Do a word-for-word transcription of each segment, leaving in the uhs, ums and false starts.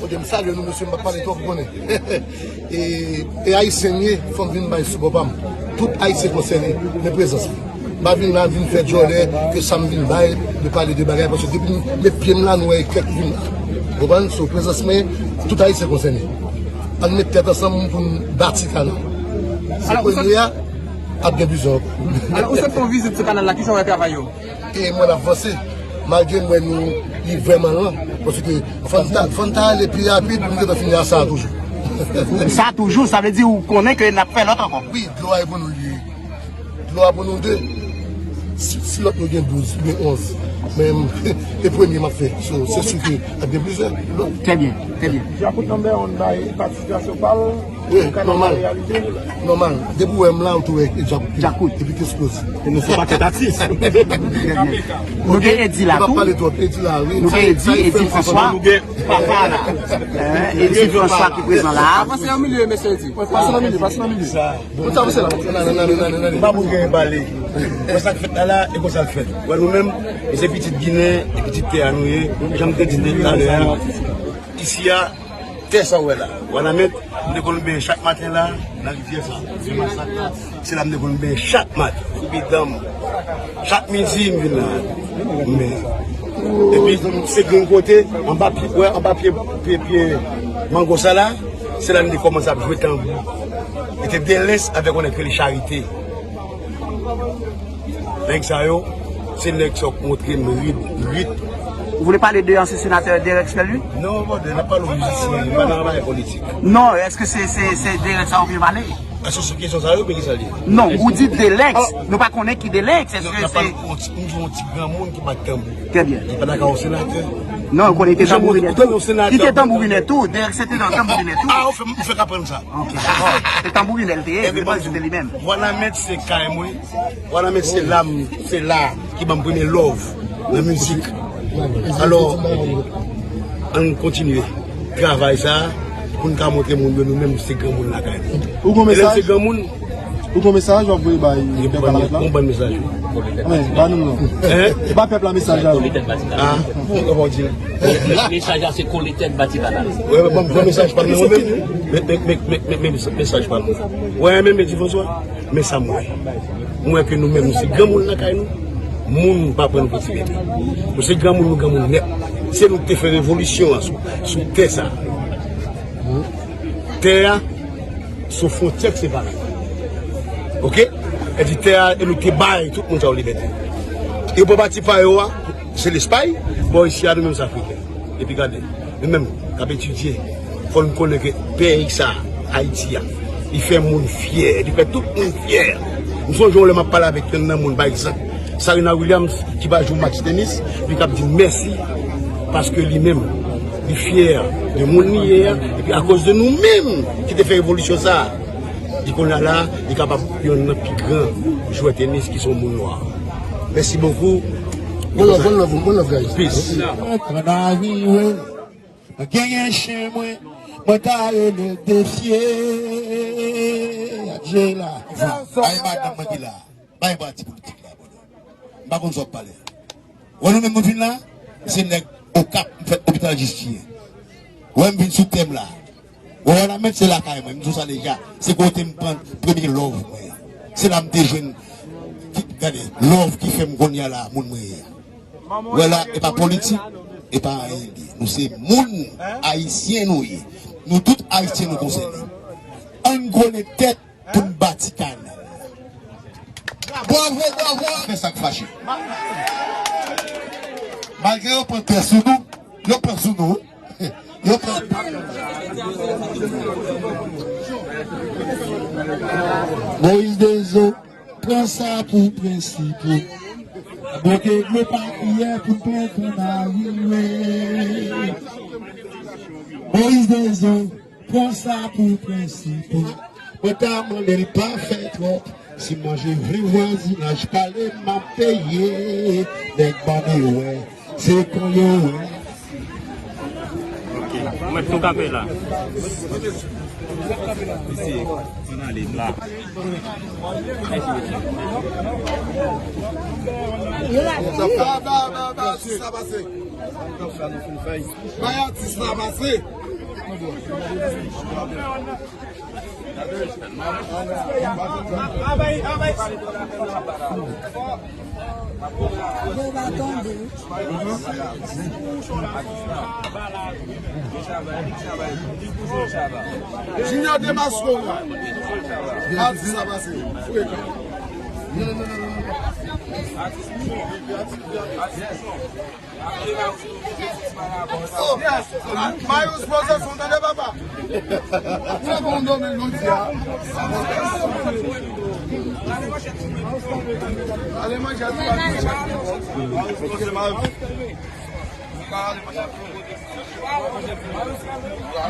Ok, m salye nou, mesye, m p ap pale twòp, ou konnen. E, e Ayisyen m ye, fò m vin bay sipò pa m. Tout Ayisyen konsène, men prezans mwen. M pa vin la, vin fè djòlè, ke sa m vin bay, de pale de bagay, paske depi m met pye m la, nou wè kèk vin la. Ou konprann? So, prezans mwen, tout Ayisyen konsène. Ann met tèt ansanm pou n bati kanal. Se premye a, ap gen plizyè ankò. Alò, ou sot fè yon vizit sou kanal la, kijan w wè travay yo? E mwen ap vanse, malgre m wè nou li vrèman lan, paske fò n ta, fò n ta ale pi rapid pou nou gentan fini a sa a toujou. Sa a toujou, sa vle di ou konnen ke n ap fè lòt ankò? Wi, dlo a e pou nou li ye. Dlo a pou nou de. Si, si lòt nou gen douz, ou gen onz, men e premye m ap fè. So, se si ke ap gen plizyè lòt. Trè byen, trè byen. Djakout number one bay patisipasyon pa l. Wi, nòmal. Nòmal. Depi w wè m la, ou tou wè Djakout. Djakout. Epi k esploze. E nou se pakèt atis. Nou gen Edi la tou. Nou gen Edi, Edi Franswa. Nou gen papa la. Edi Franswa ki prezan la. Avanse nan milye, mesye Edi. Pase nan milye, pase nan milye. Konsa, pase la. Pa pou gen pale. Konsa k fèt la la, e konsa l fèt. Wè nou menm, nou se pitit Ginen, e pitit tè a nou ye. Jan m te di talè a, isi a, tè sa w wè la, Wanament, m te konn benyen chak maten la, nan rivyè sa, rivyè Masak la, se la m te konn benyen chak maten, koupe dan m, chak midi m vin la, m benyen. Epi, se grenn kote, anba pye, wè, anba pye, pye, pye mango sa la, se la m te kòmanse ap jwe tanbou. E te Delens avèk yon nèg ki rele Charite. Nèg sa yo, se nèg sa yo k montre m rit, rit. Ou vle pale de ansyen senatè Derek Sperlin? Non, brother, n ap pale w mizisyen, nou pa nan bagay politik. Non, èske se, se, se Derek sa ou vle pale? A, se sou kesyon sa yo, men ki sa l ye? Non, ou di Delens. Nou pa konnen ki Delens. Èske se yon ti, yon ti granmoun ki bat tanbou. Trè byen. Li pa ta ka yon senatè. Non, ou konnen li te tanbourinè tou. Li te tanbourinè tou. Derek se te tanbourinè tou. A, ou fè, ou fè k aprann sa. Ok, dakò. Se tanbourinè l te ye, li pa di se li menm. Wanament se kay mwen. Wanament se la m, se la ki ban m premye love nan mizik. Alò, ann kontinye travay sa a pou n ka montre moun yo nou menm se granmoun lakay nou. Ou gon mesaj? Ou gon mesaj w ap voye bay pèp la? Yon bon mesaj. Wi, ba nou non. Ba pèp la mesaj la. A, bon, bon, di. Mesaj la se kole tèt bati kanal. Wi, bon, bon mesaj pa m nan men. Men, men, men, men, men, mesaj pa m. Wè, men, men, di François. Men sa m wè. M wè ke nou menm, nou se granmoun lakay nou. Moun pa pran nou pou ti bebe. Nou se granmoun, nou granmoun nèt. Se nou ki te fè revolisyon an sou, sou tè sa. Tè a, se yon fwontyè ki separe. Oke? E di tè a, e nou te bay tout moun sa yo libète. E bò pati pa yo a, se Lespay, bò isi a, nou menm se Afriken. Epi gade, nou menm k ap etidye, fò n konnen ke peyi sa, Ayiti a, li fè moun fyè, li fè tout moun fyè. M sonje yon lè m ap pale avèk yonn nan moun, pa egzanp, Serena Williams, ki pa jwe match tenis, li k ap di m mèsi, paske li menm, li fyè de moun li ye a, epi akoz de nou menm ki te fè revolisyon sa a, li kounye a la, li kapab yonn nan pi gran jwè tenis ki se yon moun nwa. Mèsi bokou. One love, one love, one love, guys. Peace. Mwen konn arive, mwen genyen chen mwen, mwen ta rele defye. Adje la. Ay madanm mwen ki la. Bay bwa ti politik la, brother. M pa konn sa w ap pale a. Wè nou menm nou vin la, se nèg Okap, m fèt Lopital Jistyen. Wè m vin sou tè m la. Wè, Wanament se lakay mwen, m di w sa deja. Se kote m pran premye love mwen an. Se la m te jwenn, ki, gade, love ki fè m kounye a la, moun mwen ye a. Wè la, e pa politik, e pa anyen li ye. Nou se moun, Ayisyen nou ye. Nou tout Ayisyen nou konsène. Ann kole tèt pou n bati kanal. Bravo, bravo. Fè sa k fache. Malgre yo pran tè sou nou, yo pran sou nou. Yo pran. Moyiz Dezo, pran sa pou prensip ou. Bondye dlo pa kiyè pou n pran kanari, wi. Moyiz Dezo, pran sa pou prensip ou. Mwen ta mande l pa fè twòp. Si manje vle vwazinaj pale, m ap peye. Nèg ban yo wè, se kon yo wè. Mwen tou kanpe la. La. Ba, ba, ba, ba, atis la pase. Bay atis la pase. Yo va tonbe. Junior demaske w la. Atis la pase. Frekan. Oh, yes. Marius, poze son, tande papa. Trè bon domèn jodi a. Ale manje a.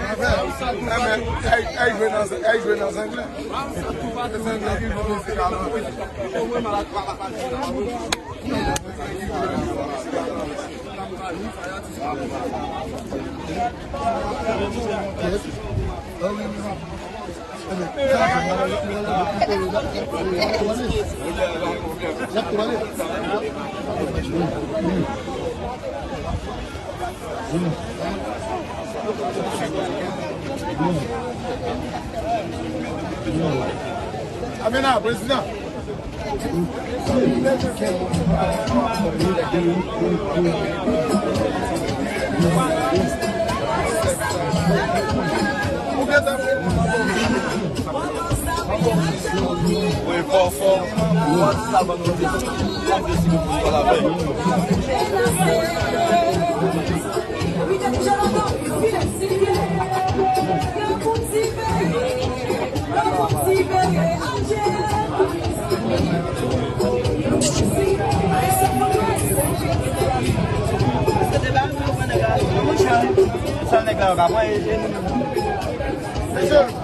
Enben, enben, èy, èy jwe nan, èy jwe nan zangle. Zangle ki jwe mizik a. Amena, prezidan. Sa nèg la yo ka pran e, e nou menm.